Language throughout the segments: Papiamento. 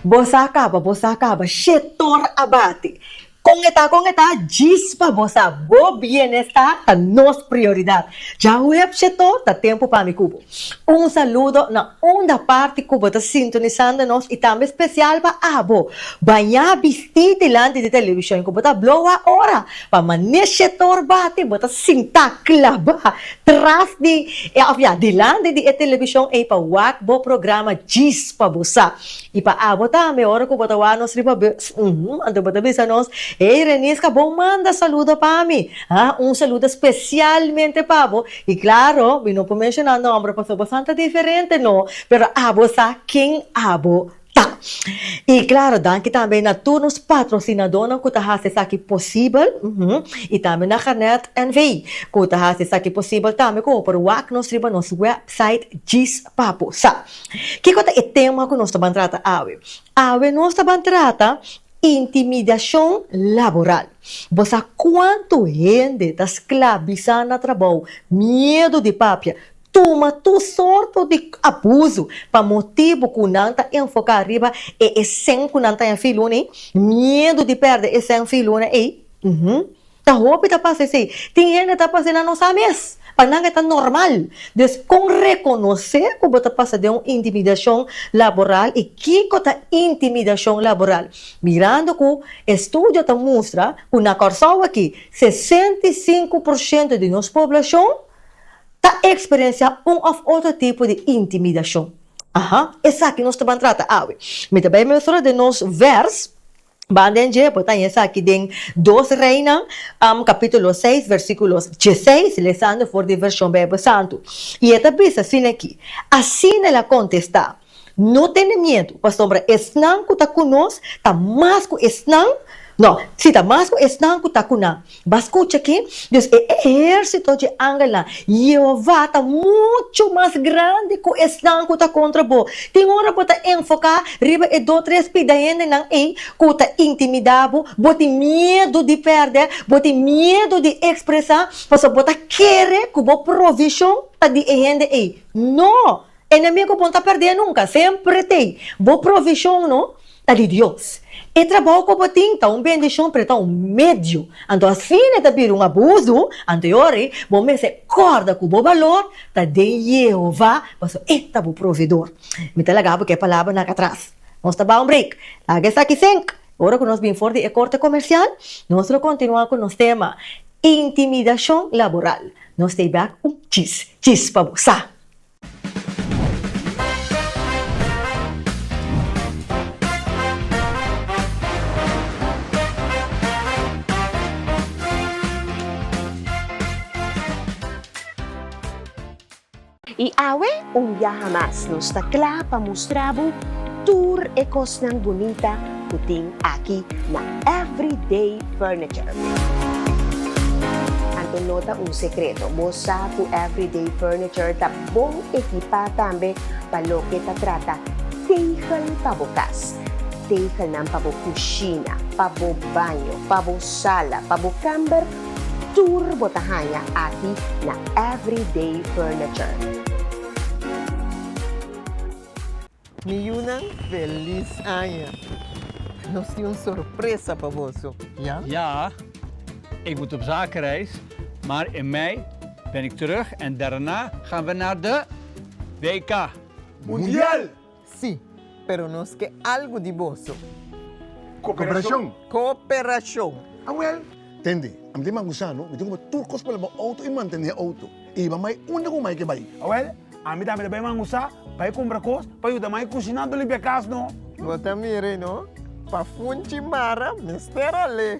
Bo sa kaba, bo sa kaba, shetor a bati. Kon e ta, kon e ta, djis pa bo sa, bo bienestar ta nos prioridat. Djahueb shetor ta tempu pa mi ku bo. Un saludo na unda parti ku bo ta sintonisando nos i tambe spesial pa abo. Bañá bistí dilanti di televishon ku bo ta blowa ora pa mane shetor bati bo ta sintá klabá tras di òf ya dilanti di e televishon ei pa wak bo programa djis pa bo sa. I pa abo tambe, ora ku bo ta wak nos riba bus, uhum, anto bo ta bisa nos, Hey Renisca, bo manda saludo pa mi. Ha, un saludo spesialmente pa bo. I klaro, mi no por menshoná nòmber pasobra bosan ta diferente, no, pero abo sa ken abo ta. I klaro, danki tambe na tur nos patrosinadónan ku ta hasi esaki posibel, uhum, i tambe na Garnet NV. ku ta hasi esaki posibel tambe ku bo por wak nos riba nos wèpsait djis pa bo sa. Kiko ta e tema ku nos ta ban trata awe? Awe nos ta ban trata intimidashon laboral. Bo sa kuantu hende ta sklabisá na trabou, miedu di papia, tuma tur sorto di abusu pa motibu ku nan ta enfoká riba e e sèn ku nan ta haña fin luna ei, miedu di pèrdè e sèn fin luna ei. Ta hopi ta pasa esei. Tin hende ta pasa nan no sa mes. Pa nan e ta normal. Dus kon rekonosé ku bo ta pasa den un intimidashon laboral i kiko ta intimidashon laboral? Mirando ku estudio ta mustra ku na Kòrsou aki 65 por shento di nos poblashon ta eksperensiá un òf otro tipo di intimidashon. Aha, esaki nos ta ban trata awe. Mi ta bai mesora den nos vèrs. Banda en dje, bo ta haña esaki den Dos Reinan, kapítulo seis, versíkulo dieseis, lesando for di Vershon Beibel Santu. I e ta bisa asina aki, Asina el a kontestá, No tene miedu, pasobra esnan ku ta ku nos ta mas ku esnan, no, sí, ta mas ku esnan ku ta ku nan. Bo a skucha aki? Dus e ehérsito dje angelnan, Jehová ta muchu mas grandi ku esnan ku ta kontra bo. Tin ora bo ta enfoká riba e do tres pida hendenan ei ku ta intimidá bo, bo tin miedu di pèrdè, bo tin miedu di ekspresá, pasobra bo ta kere ku bo provishon ta di e hende ei. No! Enemigo bo no ta pèrdè nunka, semper t'ei. Bo provishon no ta di Dios. E trabou ku bo tin ta un bendishon, pero e ta un medio. Anto asina e ta bira un abusu, anto e ora ei bo mester kòrda ku bo balor ta den Yehova, pasobra e ta bo provedor. Mi ta laga bo ku e palabranan ak atras. Nos ta bai un break. Laga esaki sink. Ora ku nos bin for di e korte komersial, nos lo kontinuá ku nos tema, Intimidashon laboral. Nos ta ei bèk un chis chis pa bo sa. I awe un biaha mas nos ta kla pa mustra bo tur e kosnan bunita ku tin aki na Everyday Furniture. Anto no ta un sekreto, bo sa ku Everyday Furniture ta bon ekipá tambe pa loke ta trata tegel pa bo kas, tegelnan pa bo kushina, pa bo baño, pa bo sala, pa bo kamber, tur bo ta haña aki na Everyday Furniture. Mi yunan, felis aña! Nos tin un sorpresa pa boso. Ja? Ja, ik moet op zakenreis, maar in mei ben ik terug en daarna gaan we naar de WK. Mundial! Sí, pero nos ke algu di boso. Koperashon! Koperashon! Awel, tende, ami tin mangusano, mi tin ku tur kos pa laba outo i mantené outo. I hiba mai unda ku mai ke bai. Awel, ami tambe ta bai mangusá, bai kumpra kos pa yuda mai kushiná anto limpia kas no. Bo ta mira ei no, pa funchi mara mester al'é.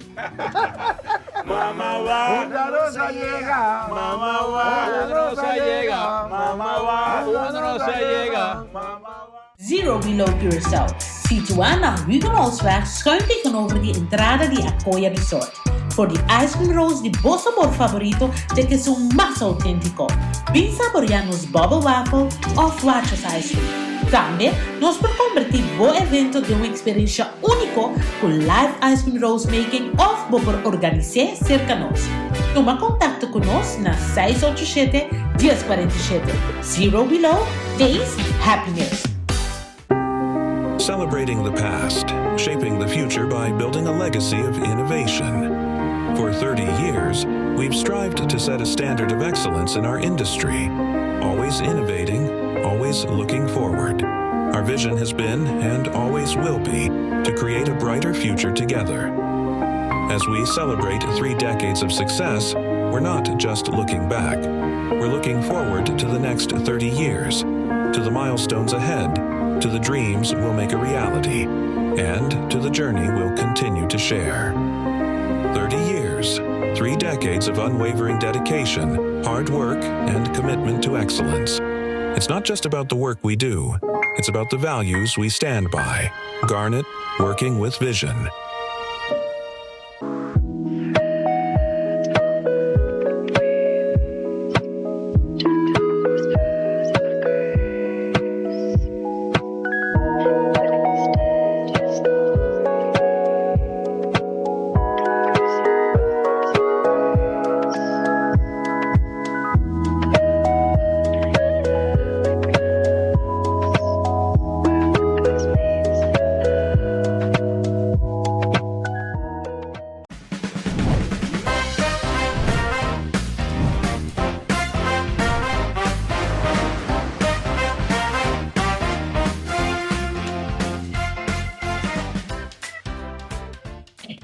Mama wa, Unda nos a yega, Mama wa, Unda nos a yega, Mama wa, Unda nos a yega, Mama wa. Zero Below Curaçao, situá na Hugenholtzweg schuin tegenover di entrada di Akoya Resort. For di ice cream rolls di bo sabor favorito te kesun mas auténtiko. Bin saboreá nos bubble waffle òf Wachos ice cream. Tambe nos por kombertí bo evento den un eksperensha úniko ku live ice cream rolls making òf bo por organis'é serka nos. Tuma kontakto ku nos na 687 1047. Zero Below, Taste Happiness! Celebrating the past, shaping the future by building a legacy of innovation. For 30 years, we've strived to set a standard of excellence in our industry, always innovating, always looking forward. Our vision has been, and always will be, to create a brighter future together. As we celebrate three decades of success, we're not just looking back. We're looking forward to the next 30 years, to the milestones ahead, to the dreams we'll make a reality, and to the journey we'll continue to share. 30 years, three decades of unwavering dedication, hard work, and commitment to excellence. It's not just about the work we do, it's about the values we stand by. Garnet, working with vision.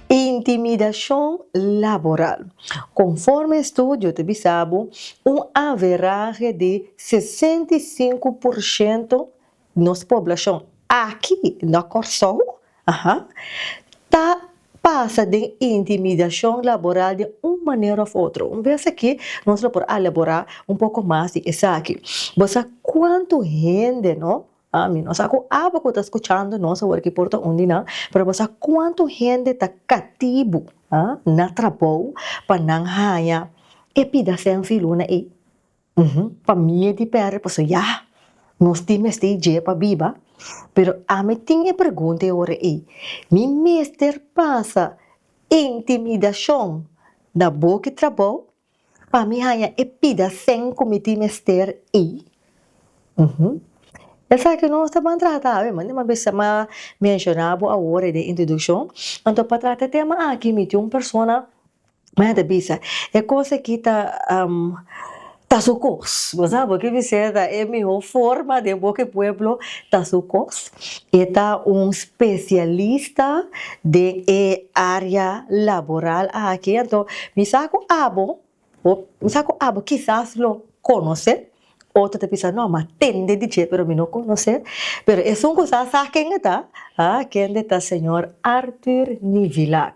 Intimidashon laboral. Konforme estudio ta bisa bo, un averahe di 65 porshento nos poblashon aki na Kòrsou, aha, ta pasa den intimidashon laboral den un manera òf otro. Un bes aki nos lo por elaborá un poko mas di esaki. Bo sa kuantu hende no, mi no sa ku abo ku ta skuchando nos awor ki por ta un di nan, pero bo sa kuantu hende ta katibu na trabou pa nan haña e pida sènfi luna ei? Pa mi e di pèrdè pasobra ya nos tin mester dje pa biba, pero ami tin e pregunta e ora ei, mi mester pasa intimidashon na boki trabou pa mi haña e pida sèn ku mi tin mester ei? Esaki nos ta ban trata awe, mane mi a bisa menshoná bo awor den introdukshon, anto pa trata e tema aki mi tin un persona Maya ta bisa, e kos aki ta ta su kos. Bo sa bo ke bis'é ta e mihó forma den boka e pueblo ta su kos. E ta un spesialista den e área laboral aki. Anto mi sa ku abo, mi sa ku abo kisas lo konosé. Otro ta bisa, no, m'a tende di dje, pero mi no konosé. Pero esun ku sa sa ken e ta, ah, kende ta señor Arthur Nivillac.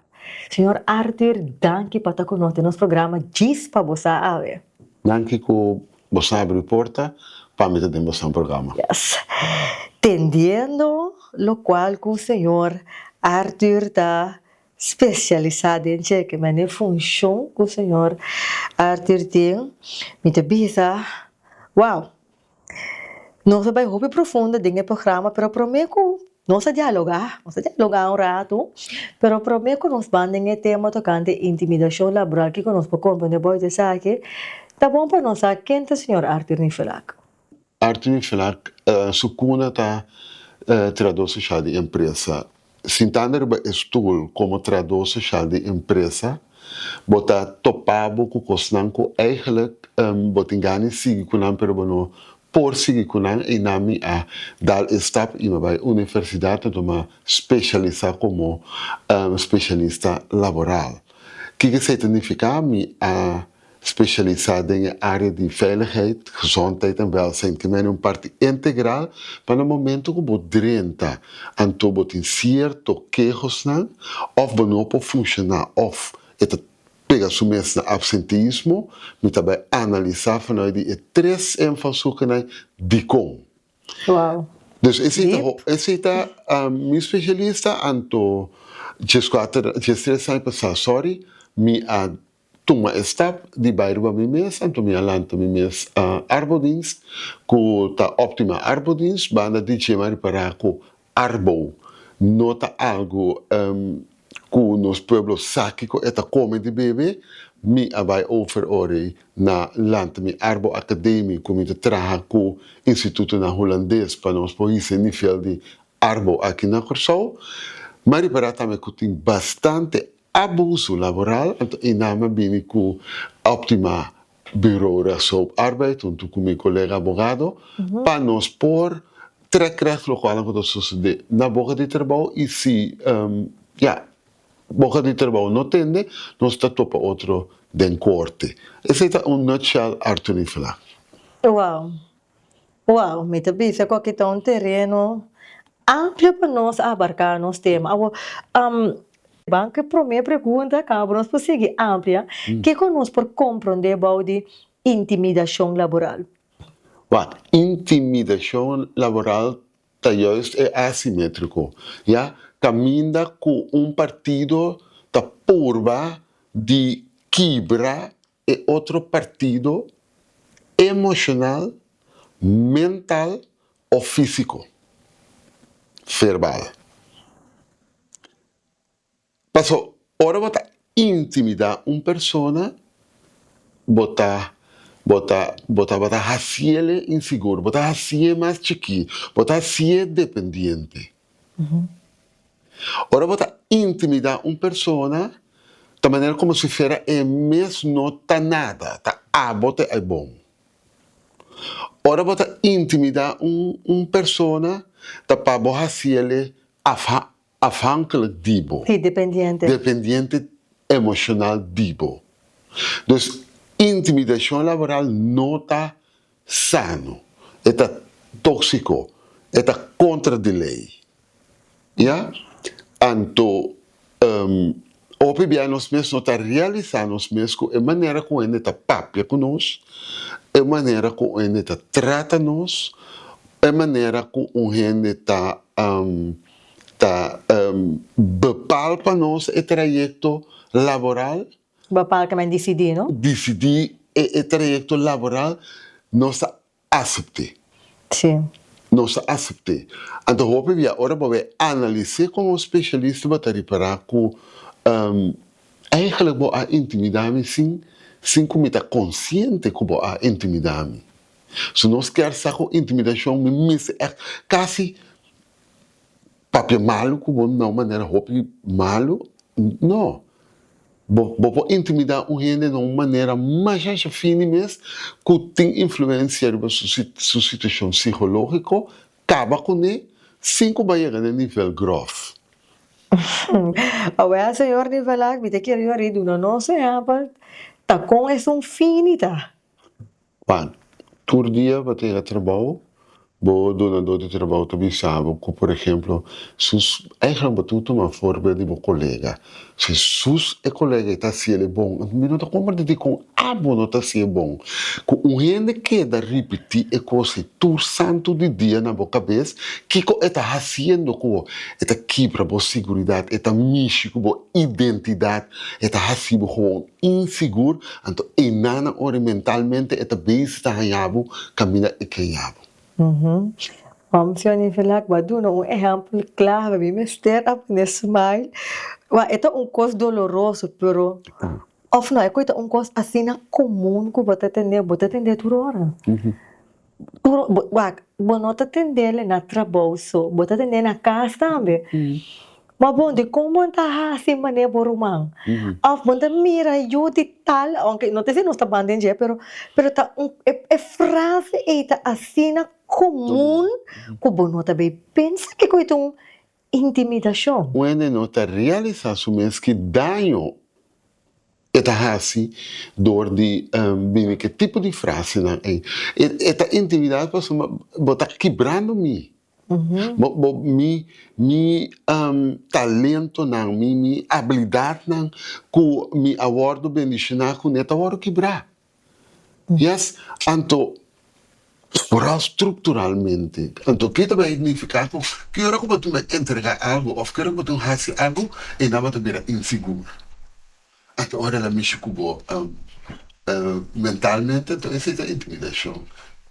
Señor Arthur, danki pa ta ku nos den nos programa Djis pa Bo Sa awe. Danki ku bo sa abri porta pa mi ta den bo san programa. Yes. Tendiendo lokual ku señor Arthur ta Spesialisá den cheke mane funshon ku señor Arthur tin, mi ta bisa, Wow! Nos a bai hopi profundo den e programa, pero promé ku nos a dialogá, nos a dialogá un ratu, pero promé ku nos ban den e tema tokante intimidashon laboral, kiko nos por komprondé boy di esaki, ta bon pa nos sa ken ta señor Arthur Nifelak. Arthur Nifelak su kuna ta trahadó soshal di empresa. Sintando riba e stul komo trahadó soshal di empresa, bo ta topa bo ku kosnan ku eigelijk bo tin gana di sigui ku nan pero bo no por sigui ku nan. Einan mi a dal e stap i mi a bai universidat anto mi a spesialisá komo spesialista laboral. Kiko esei ta nifiká? Mi a Spesialisá den e área di veiligheid, gezondheid en welzijn ke mene un parti integral pa na momento ku bo drenta anto bo tin sierto kehosnan òf bo no por funshoná òf e ta pega su mes na absenteismo, mi ta bai analisá vanuit di e tres invalshoekennan dikon. Wow. Dus esei ta Diep. esei ta mi spesialista anto dieskuater diestres aña pasá sorry mi a Tuma e stap di bai riba mi mes, anto mi a lanta mi mes Arbodienst, ku ta Optima Arbodienst, banda di dje mi a ripará ku Arbo no ta algu ku nos pueblo sa kiko e ta kome di bebe, mi a bai over ora na lanta mi Arbo Academie ku mi ta traha ku institutonan hulandes pa nos por hisa e nivel di. Arbo aki na Kòrsou, m'a ripará tambe ku tin bastante abuso laboral, anto einan m'a bini ku Optima Bureau Rechtshulp Arbeid huntu ku mi kolega abogado pa nos por trèk règt lokualnan ku ta sosodé na boka di trabou i si ya boka di trabou no tende nos ta topa otro den korte. Esei ta un nutshell Arthur Nivala. Wow. Wow, mi ta bisa ku aki ta un tereno amplio pa nos abarká nos tema. Awor, ban ku e promé pregunta, kaba nos por sigui amplia, kiko nos por komprondé bou di intimidashon laboral? Wak, intimidashon laboral ta juist e asimétriko, ya, kaminda ku un partido ta purba di kibra e otro partido emocional, mental of fisico, verbal. Paso ora bo ta intimida un persona, bo ta bo ta bo ta bo ta haciele insigur, bo ta hacié mas chikí, bo ta hacié dependiente. Ora bo ta intimidá un persona, ta manera komo si fuera e mes no ta nada, ta abo ta e bon. Ora bo ta intimidá un un persona, ta pa bo hasiel e afhankelijk di bo. Sí, dependiente. Dependiente emoshonal di bo. Dus intimidashon laboral no ta sano, e ta tóksiko, e ta kontra di lei. Ya? Anto, hopi bia nos mes no ta realisá nos mes ku e manera ku hende ta papia ku nos, e manera ku hende ta trata nos, e manera ku un hende ta ta bepaal pa nos e trayekto laboral, Bepaal ke men disidí, no? Disidí e trayekto laboral, nos ta asept'é. Sí. Nos ta asept'é. Anto hopi bia ora bo bai analis'é komo speshalista bo ta ripará ku eigenlijk bo a intimidá mi sin sin ku mi ta konsiente ku bo a intimidá mi. Si nos kier sa ku intimidashon mi mester ègt kasi Papia malu ku bo na un manera hopi malu? No. Bo bo por intimidá un hende na un manera masha fini mes ku tin influensia riba su su situashon psikológiko, kaba kuné sin ku bo a yega na e nivel gròf. Awel, señor Nivelak, mi ta kere yori duna nos ehèmpel ta kon esun fini ta. Pa tur dia bo ta yega trabou, bo dunadó di trabou ta bisa bo ku, por ehemplo, sus, eigenlijk bo tin ku tuma voorbeeld di bo kolega. Si sus e kolega ei ta hasi el e bon, mi no ta komprende dikon abo no ta hasi e bon. Ku un hende keda ripití e kos ei tur santu di dia na bo kabes, kiko e ta hasiendo ku bo? E ta kibra bo siguridat, e ta mishi ku bo identidat, e ta hasi bo gewoon Insigur, anto einan ora mentalmente e ta bezig ta haña bo kaminda e ke haña bo. Señor Nivelak, bo a duna un ehèmpel klave, mi mester a pone smile. Wak, e ta un kos doloroso, pero òf no, e ku e ta un kos asina komun ku bo ta tende, bo ta tende tur ora. Tur, wak, bo no ta tendel na trabou so, bo ta tendel na kas tambe. Ma bon, dikon bo ta hasi manera bo ruman? Òf bo ta mira yu di tal, ounke no ta esei nos ta ban den dje, pero pero ta un e e frase ei ta asina komun ku bo no ta bay pensa kiko e ta un intimidashon. Un hende no ta realisá su mes ki daño e ta hasi dor di bini ku e tipo di frasenan ei. E ta intimidá pasobra bo ta kibrando mi. Bo bo mi mi talentonan, mi mi abilidatnan ku mi a wòrdu bendishoná kuné ta wòrdu kibrá. Yes, anto vooral structuralmente. Anto ki ta bai nifiká ku ki ora ku bo tin bai entregá algu òf ki ora ku bo tin hasi algu e nan bo ta bira insigur. Anto ora el a mishi ku bo mentalmente anto esei ta intimidashon.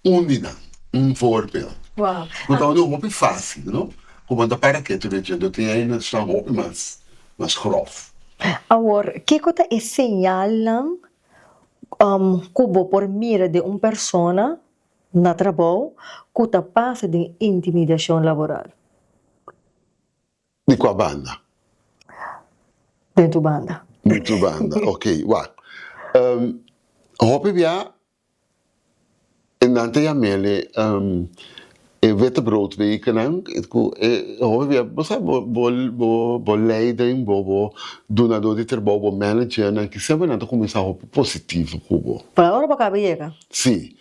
Un di nan, un voorbeeld. Ku ta unu hopi fásil no, ku bo no ta para ketu den dje, anto tin ainda esnan hopi mas mas gròf. Awor, kiko ta e señalnan ku bo por mira den un persona na trabou ku ta pasa den intimidashon laboral? Di kua banda? Den tur banda. Den tur banda, ok. Wak, hopi bia nan ta yam'el e wittebroodwekennan, ku e hopi bia bo sa bo bo bo leiding, bo bo dunadó di trabou, bo managernan ki semper nan ta kuminsá hopi positivo ku bo. Pero ora bo kaba yega. Sí,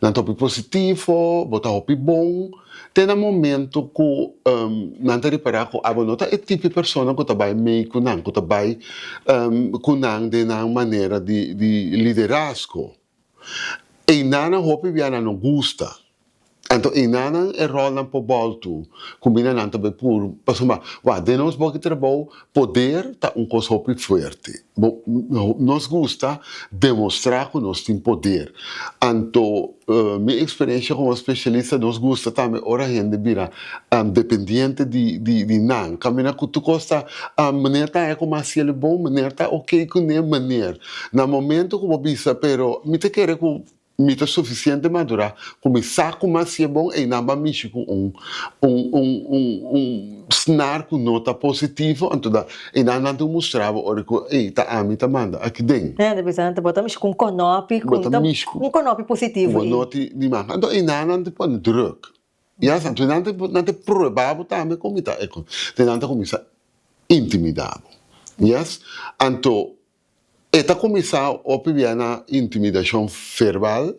nan ta hopi positivo, bo ta hopi bon. Te na momento ku nan ta ripará ku abo no ta e tipo di persona ku ta bai mei ku nan, ku ta bai ku nan den nan manera di liderazgo. Einan nan hopi bia nan no gusta. Anto einan nan e ròlnan por bòltu ku bina nan ta bai puru. Pasobra wak den nos boki trabou poder ta un kos hopi fuerte. Bo nos gusta demostrá ku nos tin poder. Anto mi eksperensia komo spesialista nos gusta tambe ora hende bira dependiente di di nan. Kaminda ku tur kos ta meneer ta haña ku mi hasi el bon, meneer ta oke kuné, meneer. Na momento ku bo bisa pero mi ta kere ku Mi ta sufisiente madurá ku mi sa ku mas si e bon einan ba mishi ku un un un un un snar ku no ta positivo, anto da einan nan ta mustra bo ora ku ey ta ami ta manda aki den. Nan ta bisa nan ta bo ta mishi ku un konopi ku ta mishi ku un konopi positivo bo no tin di manga anto einan nan ta pone druk ya sa anto nan ta nan ta prueba bo tambe ku mi ta e kon te nan ta kuminsá intimidá bo yes anto E ta kuminsá hopi bia na intimidashon verbal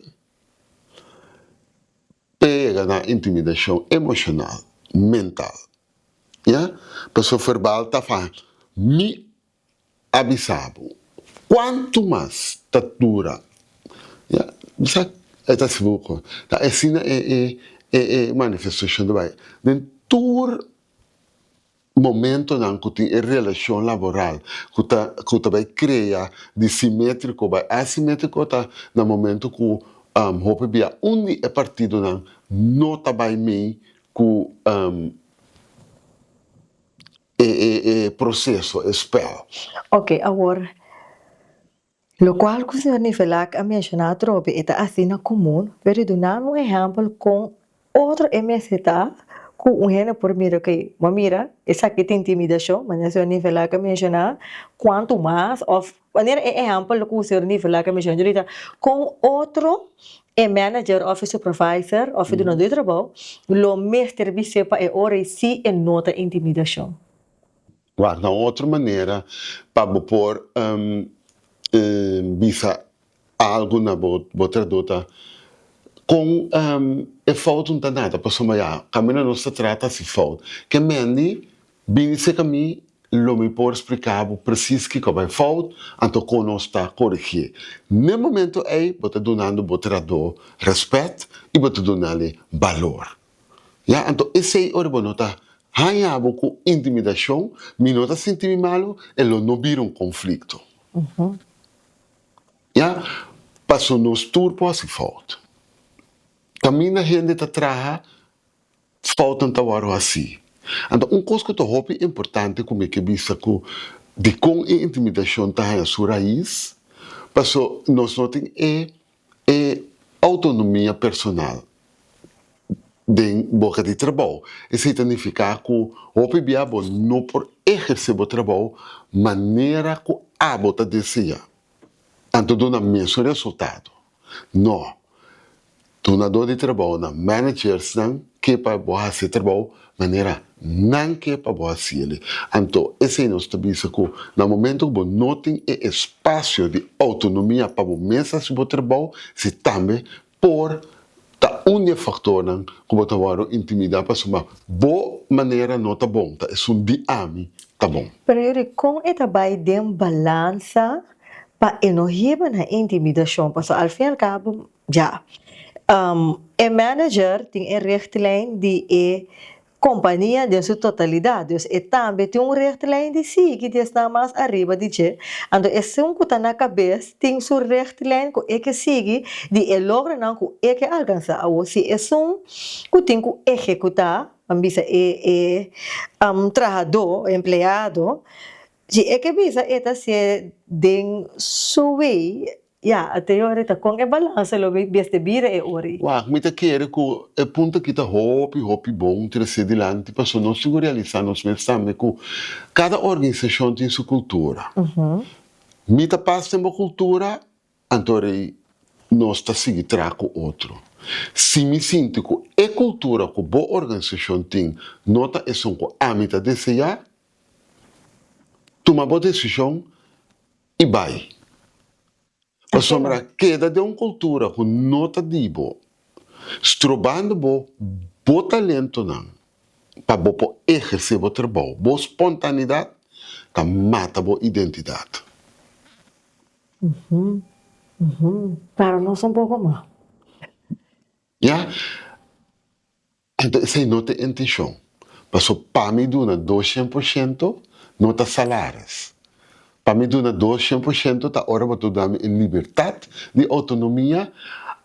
te yega na intimidashon emoshonal, mental. Ya? Pasobra verbal ta fa mi a bisa bo. Kuantu mas ta dura, ya, bo sa e ta hasi bo ku. Ta asina e e e manifestashon ta bai. Den tur Momentonan ku tin e relashon laboral ku ta ku ta bai krea di simetriko bai asimetriko ta na momento ku hopi bia un di e partidonan no ta bai mei ku e e e proseso, e spèl. Oke, awor Lokual ku señor Nivelak a menshoná atrobe e ta asina komun, pero duna mi un ehèmpel kon otro e mester ta ku un hende por mira oke, bo a mira esaki ta intimidashon, manera señor Nivelak a menshoná, kuantu mas òf manera e ehèmpel ku señor Nivelak a menshoná djorita, kon otro e manager òf e supervisor òf e dunadó di trabou lo mester bis'é pa e ora ei si e no ta intimidashon. Wak na un otro manera pa bo por bisa algu na bo bo trahadó ta kon e fout un ta nada pasobra ya kaminda nos ta trata hasi fout ke mendi bini serka mi lo mi por splika bo presis kiko bai fout anto kon nos ta koregié n'e momento ei bo ta dunando bo trahadó rèspèt i bo ta dunali balor. Ya, anto esei ora bo no ta haña bo ku intimidashon, mi no ta sinti mi malu, e lo no bira un konflikto. Ya, paso nos tur por hasi fout. Kaminda hende ta traha, foutnan ta wòrdu hasí. Anto un kos ku ta hopi importante ku mi ke bisa ku dikon e intimidashon ta haña su rais, paso nos no tin e E outonomia personal den boka di trabou. Esei ta nifiká ku hopi bia bo no por ehersé bo trabou manera ku abo ta deseá, anto duna mesun resultado. No. Dunadó di trabounan, managersnan, ke pa bo hasi e trabou manera nan ke pa bo hasi el. Anto esei nos ta bisa ku na momento ku bo no tin e espasio di outonomia pa bo mes hasi bo trabou, si tambe por ta un di e faktornan ku bo ta wòrdu intimidá pasobra bo manera no ta bon, ta esun di ami ta bon. Pero Yuri, kon e ta bai den balansa pa e no hiba na intimidashon? Pasobra al fin al kabo Ya. E manager tin e richtlijn di e kompania den su totalidat. Dus e tambe tin un richtlijn di sigui di esnan mas ariba di dje. Anto esun ku ta na kabes tin su richtlijn ku e ke sigui di e logronan ku e ke alkansá. Awor si esun ku tin ku ehekutá, ban bisa e e trahadó, empleado, si e ke bisa e ta hasié den su wei. Ya, te ora ta kon e balansa lo mester bira e ora ei. Wak, mi ta kere ku e punto aki ta hopi, hopi bon trese dilanti pasobra nos tin ku realisá nos mes tambe ku kada organisashon tin su kultura. Mi ta pas den bo kultura, anto rei nos ta sigui traha ku otro. Si mi sinti ku e kultura ku bo organisashon tin no ta esun ku ami ta deseá, tuma bo desishon i bai. Pasobra keda den un kultura ku no ta di bo, strobando bo bo talentonan pa bo por ehersé bo trabou, bo spontanidat ta mata bo identidat. Para nos un poko mas. Ya. Anto esei no ta e intenshon. Paso pa mi duna doshen por shento no ta salaris. Pa mi duna doshen por shento ta ora bo ta duna mi e libertat di outonomia,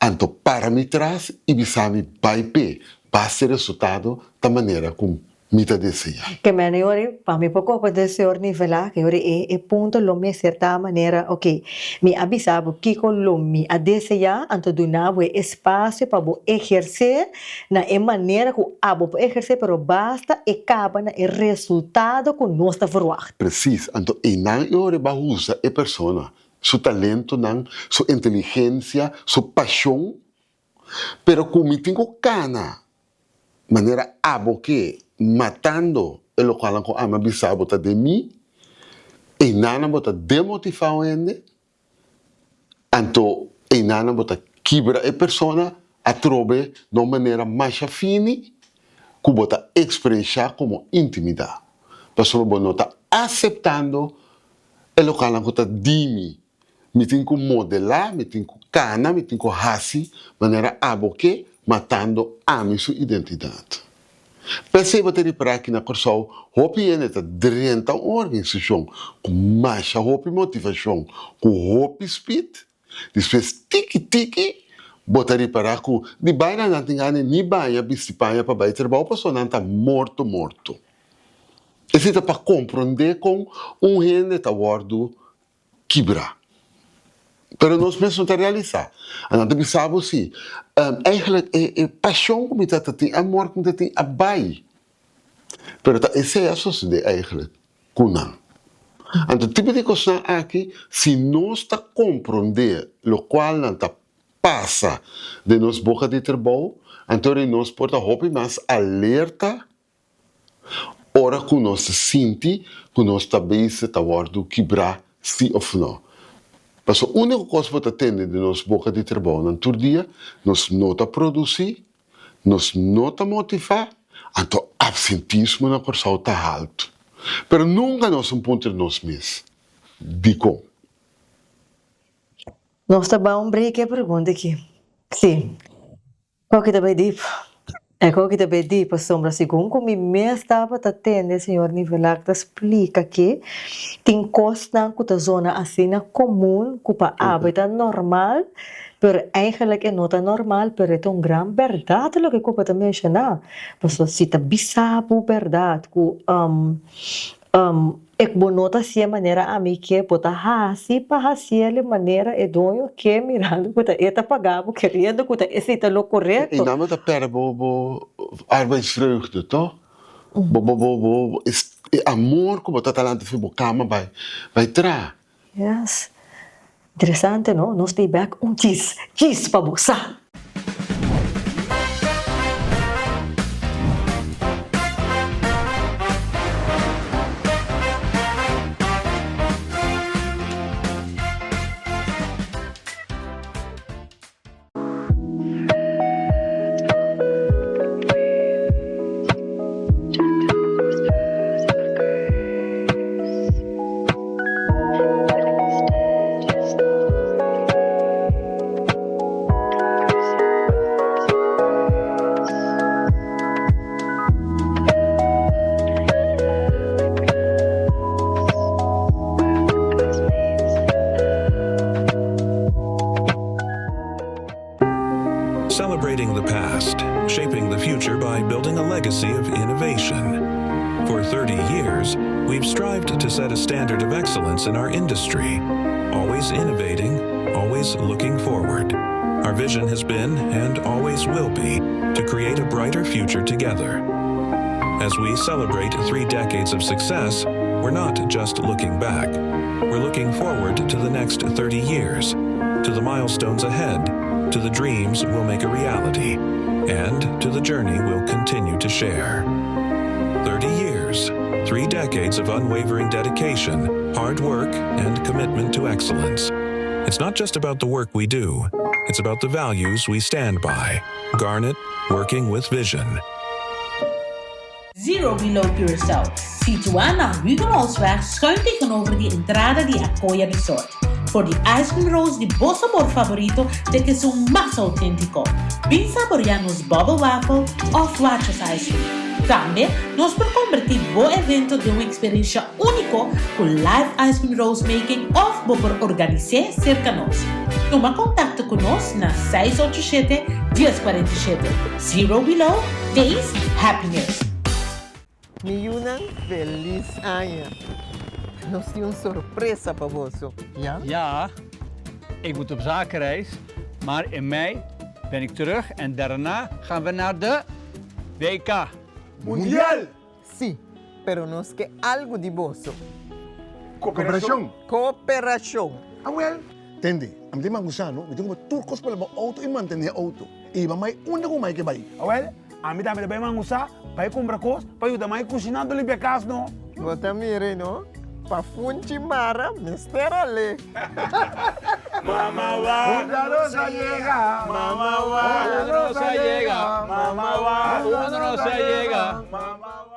anto para mi tras i bisa mi bai p'e, basta e resultado ta manera ku mi ta deseá. Ke mene ora pa mi por comprende señor Nivelá ke ora e e punto lo mester ta manera ok mi a bisa bo kiko lo mi a deseá anto duna bo e espacio pa bo ehercé na e manera ku abo por ehercé pero basta e kaba na e resultado ku nos ta verwacht. Precies, anto einan e ora bo a usa e persona su talentonan, su inteligencia, su pasion, pero ku mi tin ku kana Manera abo ke matando e lokualnan ku ami a bisa bo ta den mi, einanan bo ta demotivá un hende, anto einanan bo ta kibra e persona atrobe na un manera masha fini ku bo ta eksperenshá komo intimidá, pasobra bo no ta aseptando e lokualnan ku ta di mi. Mi tin ku modelá, mi tin ku kana, mi tin ku hasi manera abo ke, matando ami su identidat. P'esei bo ta ripará aki na Kòrsou hopi hende ta drenta un organisashon ku masha hopi motivashon, ku hopi spit, despues tiki tiki bo ta ripará ku di baina nan tin gana ni baña bisti paña pa bai trabou pasobra nan ta morto morto. Esei ta pa komprondé kon un hende ta wòrdu kibra. Pero nos mes no ta realisa. A nan ta bisa bo si, eigenlijk e e pasion ku mi ta ta tin, e amor ku mi ta tin a bai. Pero ta esei a sosode eigenlijk ku nan. Anto tipo di kosnan aki, si nos ta kompronde lokual nan ta pasa den nos boka di trabou, anto nos por ta hopi mas alerta Ora ku nos ta sinti ku nos ta bezig ta wòrdu kibrá sí òf nò. Pasobra úniko kos bo ta tende di nos boka di trabounan tur dia, nos no ta produsí, nos no ta motivá, anto apsentismo na Kòrsou ta haltu. Pero nunka nos a puntra nos mes, dikon? Nos ta ba un break e pregunta aki. Sí. Koki ta bai dip. E koki ta bai dip pasobra segun ku mi mes tabata tende señor Nivelak ta splika ke tin kosnan ku ta zona asina komun ku pa abo e ta normal pero eigenlijk e no ta normal pero e ta un gran bèrdat loke ku bo ta menshoná pasobra si ta bisa bo bèrdat ku E bo no ta hasié manera ami ke, bo ta hasi pa hasié manera e doño ke, mirando ku ta e ta paga bo, keriendo ku ta esei ta lo korekto. I nan bo ta pèrdè bo bo arbeidsvreugde, to? Bo bo bo bo e amor ku bo ta talanta fi bo kama bai bai traha. Yes. Interesante no? Nos ta bek un chis, chis pa bo sa. Celebrating the past, shaping the future by building a legacy of innovation. For 30 years, we've strived to set a standard of excellence in our industry. Always innovating, always looking forward. Our vision has been and always will be to create a brighter future together. As we celebrate three decades of success, we're not just looking back. We're looking forward to the next 30 years, to the milestones ahead, to the dreams we'll make a reality, and to the journey we'll continue to share. 30 years, three decades of unwavering dedication, hard work, and commitment to excellence. It's not just about the work we do, it's about the values we stand by. Garnet, working with vision. Zero Below Curaçao, situá na Hugenholtzweg schuin tegenover di entrada di Acoya Resort. For di ice cream rolls di bo sabor favorito te ku esun mas outéntiko. Bin saboreá nos bubble waffle òf Watches ice cream. Tambe nos por kombertí bo evento den un eksperensha úniko ku live ice cream rolls making òf bo por organis'é serka nos. Tuma kontakto ku nos na 687 1047. Zero Below, Taste Happiness. Mi yunan, felis aña! Nos tin un sorpresa pa boso, ya? Ja, ik moet op zakenreis, maar in mei ben ik terug en daarna gaan we naar de WK. Mundial! Sí, pero nos ke algu di boso. Koperashon! Koperashon! Awel! Tende, ami tin mangusano, mi tin ku tur kos pa laba outo i mantené outo. I hiba mai unda ku mai ke bai. Awel, ami tambe ta bai mangusá, bai kumpra kos pa yuda mai kushiná anto limpia kas no. Bo ta mira no, pa funchi mara mester al'é. Mama wa, Unda nos a yega. Mama wa, Unda nos a yega. Mama wa, Unda nos a yega. Mama wa.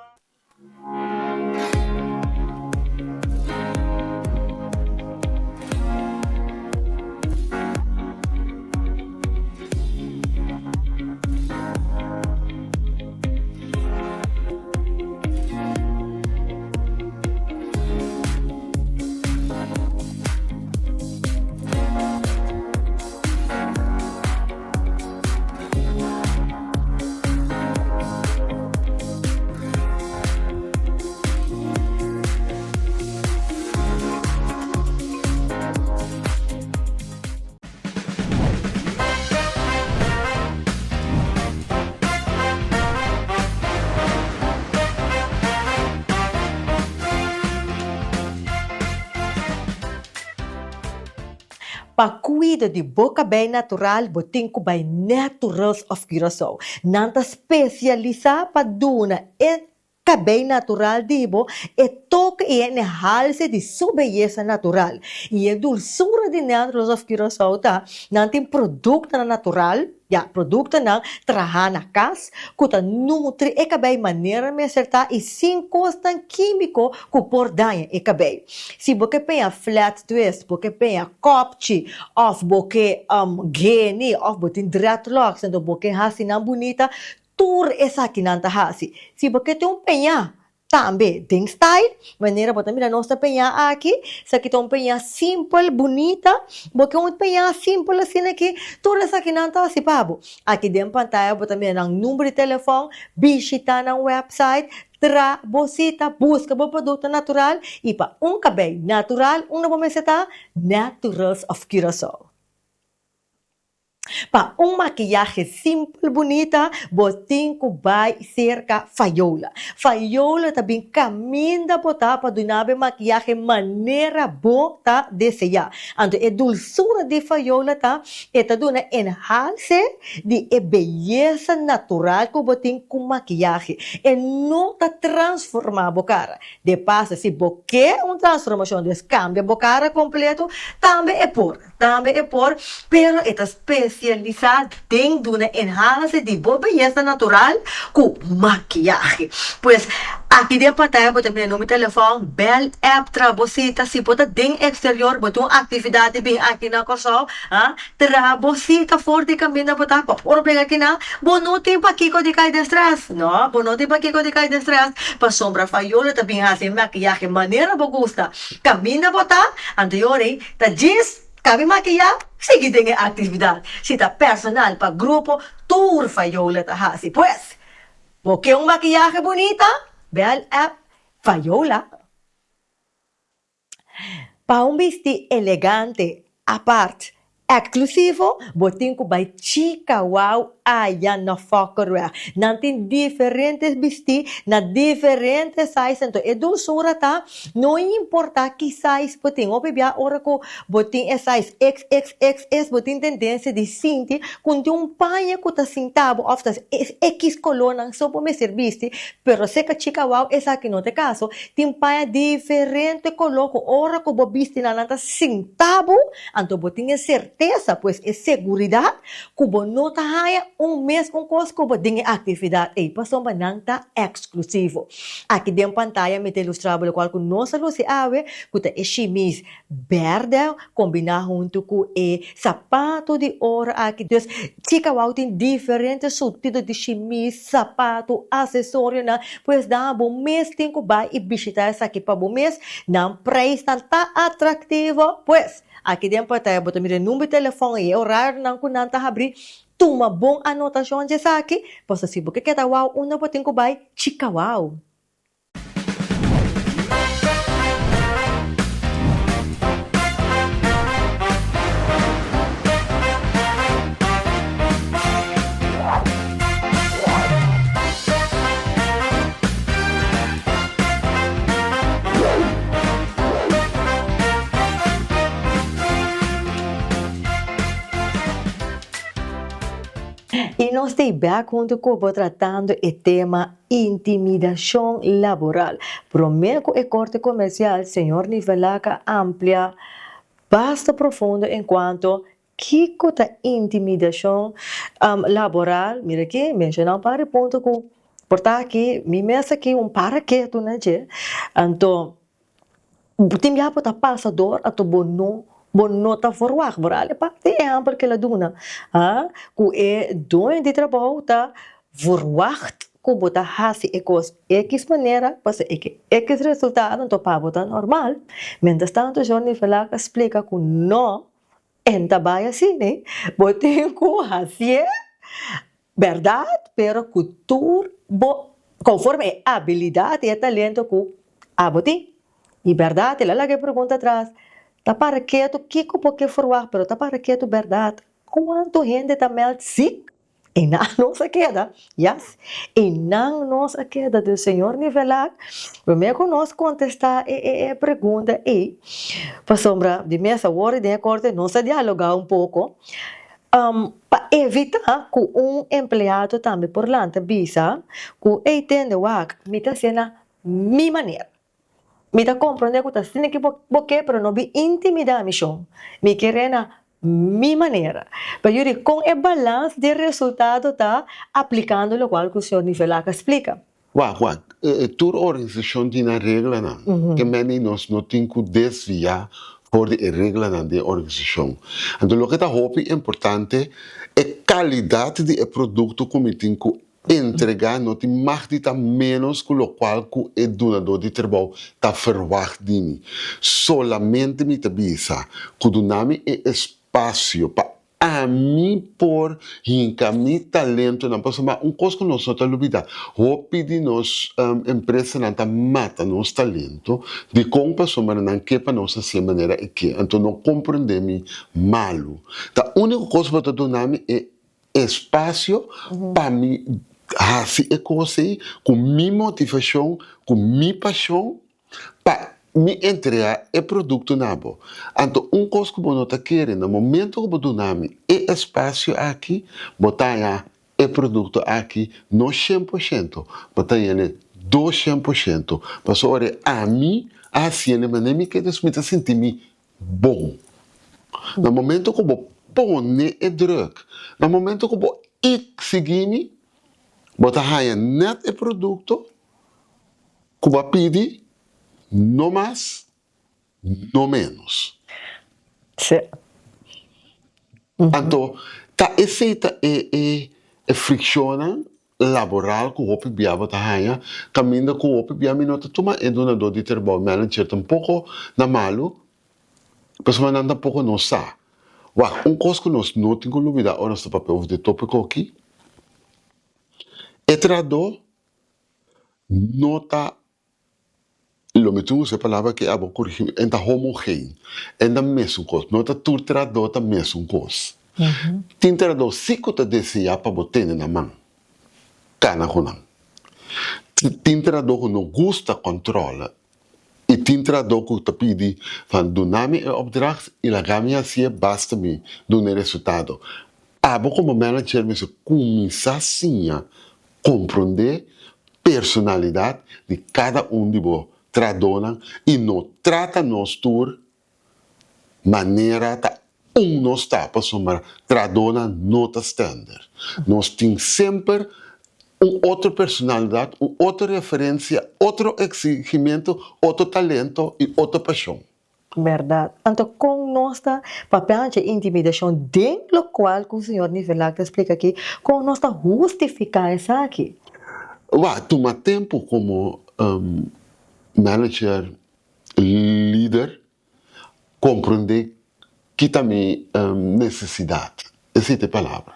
Pa cuido di bo cabey natural bo tin cu bay Naturals of Curaçao. Nan ta specialisa pa duna e cabey natural di bo e toke y e enhalse di su beyesa natural. Y e dulsura di Naturals of Curaçao ta nan tin productonan natural, ya, productonan traha na cas cu ta nutri e cabey manera mester ta y sin cosnan quimico cu por daña e cabey. Si bo ke peña flat twist, bo ke peña kopchi of bo ke geni of bo tin dreadlocks enton bo ke hasi nan bunita, tur esakinan ta hasi. Si bo ke tin un peña tambe den style, manera bo ta mira nos ta peña aki, esaki ta un peña simpel, bunita, bo ke un peña simpel asina aki, tur esakinan ta hasi pa bo. Aki den pantaya bo ta mira nan number di telefòn, bishita nan website, Tra bo sita, buska bo produkto natural i pa un kabei natural unda bo mester ta, Naturals of Curaçao. Pa un makiyahe simpel bunita bo tin ku bai serka Fayola. Fayola ta bin kaminda bo ta pa duna bo e makiyahe manera bo ta deseá. Anto e dulsura di Fayola ta e ta duna enhalse di e beyesa natural ku bo tin ku makiyahe. E no ta transformá bo kara. De paso, si bo ke un transformashon, dus kambia bo kara kompleto, tambe e por. Tambe e por, pero e ta spesialisá den duna enhanse di bo beyesa natural ku makiyahe. Pues, aki den pantaya bo ta mira number di telefòn, bèl, app, traha bo sita. Si bo ta den eksterior, bo tin un aktividat di bin aki na Kòrsou, ha, Traha bo sita for di kaminda bo ta pa ora pega kinan, bo no tin pakiko di kai den stress. No, bo no tin pakiko di kai den stress, pasobra Fayola ta bin hasi e makiyahe manera bo gusta. Kaminda bo ta, anto e ora ei ta djis kabi makiyá, sigui den e aktividat. Si ta personal pa grupo, tur Fayola ta hasi. Pues, bo ke un makiyahe bunita? Bel app Fayola. Pa un bisti elegante, apart, Eksklusivo, bo tin ku bai Chica Wow aya na Fokkerweg. Nan tin diferente bistí na diferente size, anto e dulsura ta no importá ki size bo tin. Hopi bia ora ku bo tin e size XXXS bo tin tendensia di sinti ku tin un paña ku ta sinta bo òf ta X kolónan so bo mester bisti, pero seka Chica Wow esaki no ta e kaso. Tin paña diferente koló ku ora ku bo bisti nan nan ta sinta bo. Anto bo tin e sertesa, pues e seguridat, ku bo no ta haña un mes un kos ku bo den e aktividat ei, pasobra nan ta eksklusivo. Aki den pantaya mi ta ilustrá bo lokual ku nos a lusi awe, ku ta e shimis bèrdè kombiná huntu ku e sapatu di oro aki. Dus, Chica Wow tin diferente surtido di shimis, sapatu, asesorionan, pues dan bo mes tin ku bai i bishitá esaki pa bo mes. Nan preisnan ta atraktivo, pues aki den pantaya bo ta mira e number di telefòn i e orarionan ku nan ta habrí. Tuma bon anotashon di esaki, pasobra si bo ke keda wou unda bo tin ku bai, chika wou. I nos ta bek huntu ku bo tratando e tema intimidashon laboral. Promé ku e korte komersial, señor Nivelak a amplia basta profundo enkuanto Kiko ta intimidashon laboral? Mira aki, menshoná un par di punto ku por ta aki, mi mes aki un par a ketu na dje. Anto, tin bia bo ta pasa dor, anto bo no, bo no ta verwagt. Bo rali parti di ehèmpel ku el a duna, ku e doño di trabou ta verwagt ku bo ta hasi e kos ekis manera, pasobra e ke ekis resultado, anto pa bo ta normal. Mientrastanto, Jorny Verlaak a splika ku no. En ta bai asina, bo tin ku hasié bèrdat, pero ku tur bo konforme e abilidat i e talento ku abo tin. I bèrdat, el a laga e pregunta atras, ta para ketu kiko bo ke ferwagt, pero ta para ketu bèrdat, kuantu hende ta mèld sik? I nan nos a keda, yes, i nan nos a keda. Dus señor Nivelak, promé ku nos kontestá e e e pregunta ei, pasobra di mes awor i den e korte nos a dialogá un poko, pa evitá ku un empleado tambe por lanta bisa ku, ey tende wak, mi ta hasié na mi manera. Mi ta komprondé ku ta asina ki bo bo ke, pero no bin intimidá mi shon. Mi keré na mi manera. Pa yuri kon e balans di resultado ta aplikando lokual ku señor Nivelak a splika. Wak, wak, tur organisashon tin nan reglanan. Ke meni nos no tin ku desviá for di e reglanan di e organisashon. Anto loke ta hopi importante, e kalidat di e produkto ku mi tin ku Entregá no tin mag di ta ménos ku lokual ku e dunadó di trabou ta ferwagt di mi. Solamente mi ta bisa ku duna mi e espasio pa ami por hinka mi talentonan pasobra un kos ku nos no ta lubidá, hopi di nos empresanan ta mata nos talento dikon pasobra nan ke pa nos hasié manera e ke. Anto no komprendé mi malu. Ta úniko kos bo ta duna mi e espasio pa mi hasi e kos ei ku mi motivashon, ku mi pashon pa mi entregá e produkto na bo. Anto un kos ku bo no ta kere, na momento ku bo duna mi e espasio aki, bo ta haña e produkto aki no shen por shento, bo ta haña doshen por shento, pasobra ora ami a hasié manera mi ke, mi ta sinti mi bon. Na momento ku bo pone e druk, na momento ku bo eksigí mi, bo ta haña nèt e produkto ku bo a pidi, no mas, no ménos. Sí. Anto, ta esei ta e e frikshonnan laboral ku hopi bia bo ta haña, kaminda ku hopi bia mi no ta tuma e dunadó di trabou, manager, tampoko na malu, pasobra nan tampoko no sa. Wak, un kos ku nos no tin ku lubidá ora nos ta papia over di e tópiko aki, e trahadó no ta. Lo mi tin usa e palabra ke abo korigí mi, en ta homogeen, en ta mesun kos, no ta tur trahadó ta mesun kos. Tin trahadó sí ku ta deseá pa bo tene nan man, kana ku nan. Tin trahadó ku no gusta kòntròl i tin trahadó ku ta pidi van duna mi e opdracht i laga mi hasié basta mi duna e resultado. Abo komo manager mester kuminsá siña komprondé personalidat di kada un di bo trahadónan i no trata nos tur manera ta un nos ta pasobra trahadónan no ta stènder. Nos tin semper un otro personalidat, un otro referensia, otro eksigimentu, otro talento i otro pashon. Berdad. Anto con nos ta papia dje intimidacion den locual cu señor Nivelak ta splica aki, con nos ta hustifica esaki? Wak, tuma tempo como manager, lider, comprende ki ta mi necesidad, esey ta e palabra.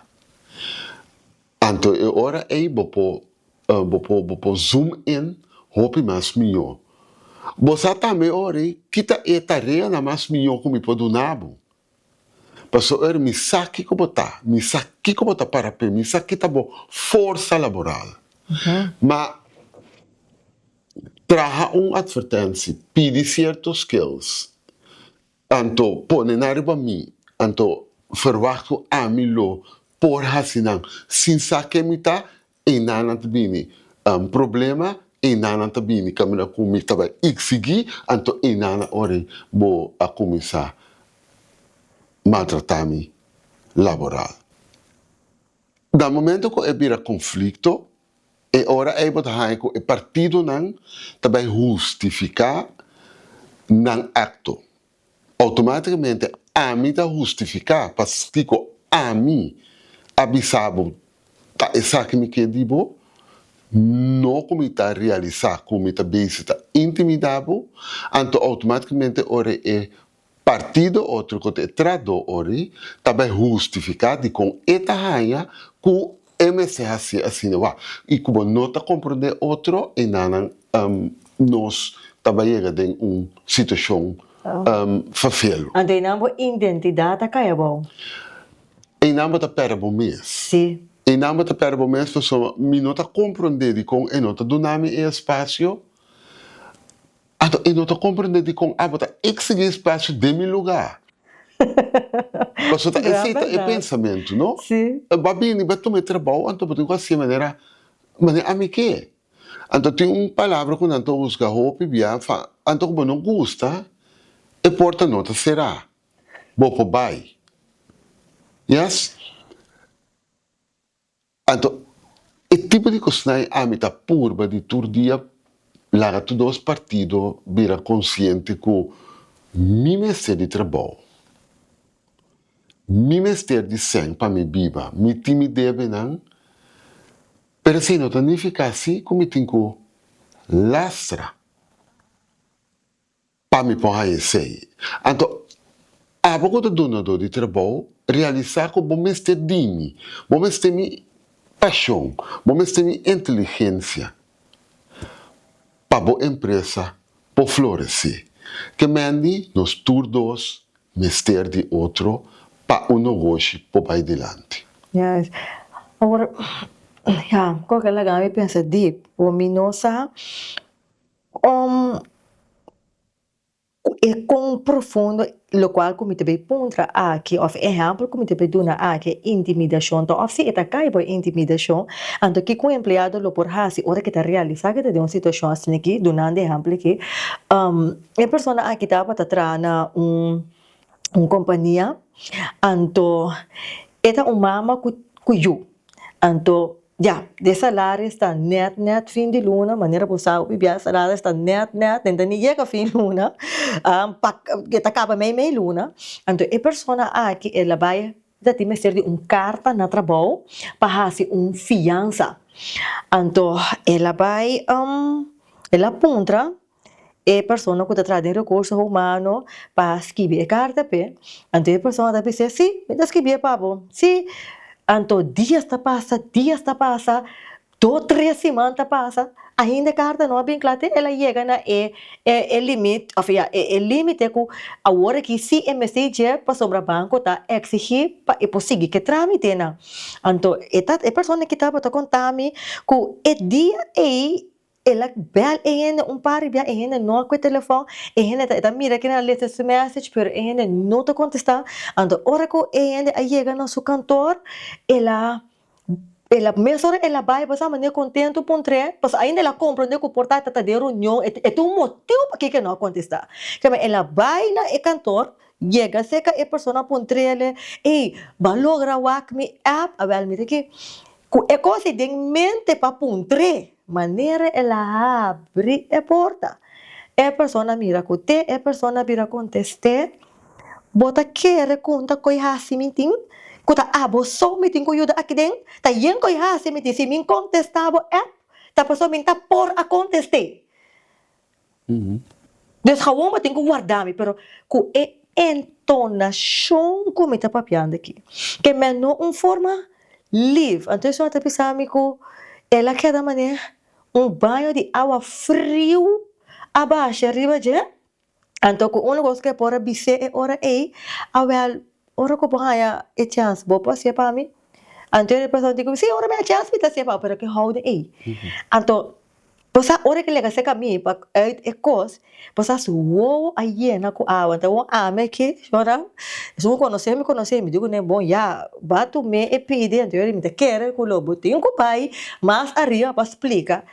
Anto e ora ei bo por bo por bo por zoom in hopi mas mihó. Bo sa tambe ora ei ki ta e tareanan mas mihó ku mi por duna bo. Pasobra ora mi sa kiko bo ta, mi sa kiko bo ta para p'e, mi sa ki ta bo forsa laboral. Ma traha un atvertensi, pidi sierto skills, Anto pone nan riba mi, anto ferwagt ku ami lo por hasi nan sin sa ken mi ta, einan nan ta bini problema, einan nan ta bini kaminda ku mi ta bai eksigí, anto einan nan ora bo a kuminsá maltratá mi laboral. Na momento ku e bira konflikto, E ora ei bo ta haña ku e partidonan ta bai hustifiká nan akto. Outomátikamente ami ta hustifiká paskiko ami a bisa bo ta esaki mi ke di bo, no ku mi ta realisá ku mi ta bezig ta intimidá bo, anto outomátikamente ora e Partido otro ku ta e trahadó ori ta bai hustifiká dikon e ta haña ku e mester hasié asina wak i ku bo no ta komprondé otro i nanan nos ta bai yega den un situashon ferfelu. Anto einan bo identidat a kai abou. Einan bo ta pèrdè bo mes. Sí. Einan bo ta pèrdè bo mes pasobra mi no ta komprondé dikon e no ta duna mi e espasio. Anto e no ta comprende dicon abo ta exigi espacio den mi lugar. Pasobra ta esey ta e pensamento, no? Bo a bini, bo a tuma e trabou, anto bo tin cu hacié manera, manera ami ke. Anto tin un palabra cu nan ta husga hopi bia, fa, anto cu bo no gusta, e porta no ta cera. Bo por bay. Yes? Anto, e tipo di kosnan ami ta purba di tur dia laga tur dos partido bira konsiente ku mi mester di trabou, mi mester di sèn pa mi biba, mi tin mi debenan, pero esei no ta nifiká si ku mi tin ku lastra. Pa mi por haña esei. Anto, abo ku ta dunadó di trabou, realisá ku bo mester di mi, bo mester mi pashon, bo mester mi inteligensia pa bo empresa por floresé. Ke mendi nos tur dos mester di otro pa un nogoshi por bai dilanti. Yes. Awor, ya, koke laga mi pensa dip, bo mi no sa Om ku e kon profundo lokual ku mi ta bay puntra aki òf ehèmpel ku mi ta bay duna aki e intimidashon ta òf si e ta kai bo e intimidashon anto kiko un empleado lo por hasi ora ke ta realisá ke ta den un situashon asina aki dunando e ehèmpel aki e persona aki tabata traha na un un kompania anto e ta un mama ku ku yu anto Ya, de salaris ta nèt nèt fin di luna, manera bo sa hopi bia salaris ta nèt nèt, den ta ni yega fin luna, pa e ta kaba mei mei luna. Anto e persona aki el a bai ta tin mester di un karta na trabou pa hasi un fiansa. Anto el a bai el a puntra E persona ku ta traha den rekurso humano pa skibi e karta p'e, anto e persona ta bis'é, Si, mi ta skibié pa bo. Si. Anto dias ta pasa, dias ta pasa, Do tres siman ta pasa, ainda e karta no a bin kla te el a yega na e e limit of ya e limite ku awor aki si e mester dje pasobra banko ta eksigí pa e por sigui ku e trámitenan. Anto e ta e persona ki tabata konta mi ku e dia ei el a bèl e hende un par di bia e hende no a kue telefòn, e hende ta e ta mira ku nan a lesa su message pero e hende no ta kontestá. Anto ora ku e hende a yega na su kantor el a El a mesora el a bai bo sa manera kontentu puntr'é, pasobra ainda el a komprondé ku por ta e ta ta den reunion, e e tin un motibu pakiko e no a kontestá. Keme el a bai na e kantor, yega serka e persona puntr'el, Ey, bo a logra wak mi app? Awèl mira ki ku e kos ei den mente pa puntr'é, manera el a habri e porta, e persona mira ku te, e persona bira kontest'é, Bo ta kere ku un ta koi hasi mi tin? Ku ta abo so mi tin ku yuda aki den? Ta yen koi hasi mi tin? Si mi kontestá bo app, ta pasobra mi ta por a kontest'é. Dus gewoon bo tin ku warda mi, pero ku e entonashon ku mi ta papiando aki, ke mi a no un forma lif. Anto esei ta bisa mi ku el a keda manera un baño di awa friu a basha riba dje. Anto ku un kos ku e por a bis'é e ora ei, Awèl, ora ku bo haña e chèns, bo por hasié pa mi? Anto e persona di ku, Sí, ora mi haña chèns mi ta hasié pa bo, pero ke hou den ei. Anto, bo sa ora ke lega serka mi pa uit e kos, bo sa su wowo a yena ku awa. Anto awor ami aki, shora, esun ku konosé mi konosé mi, di kuné, bon ya, ba tum'é e pidi, anto mi ta kere ku lo bo tin ku bai mas ariba pa splika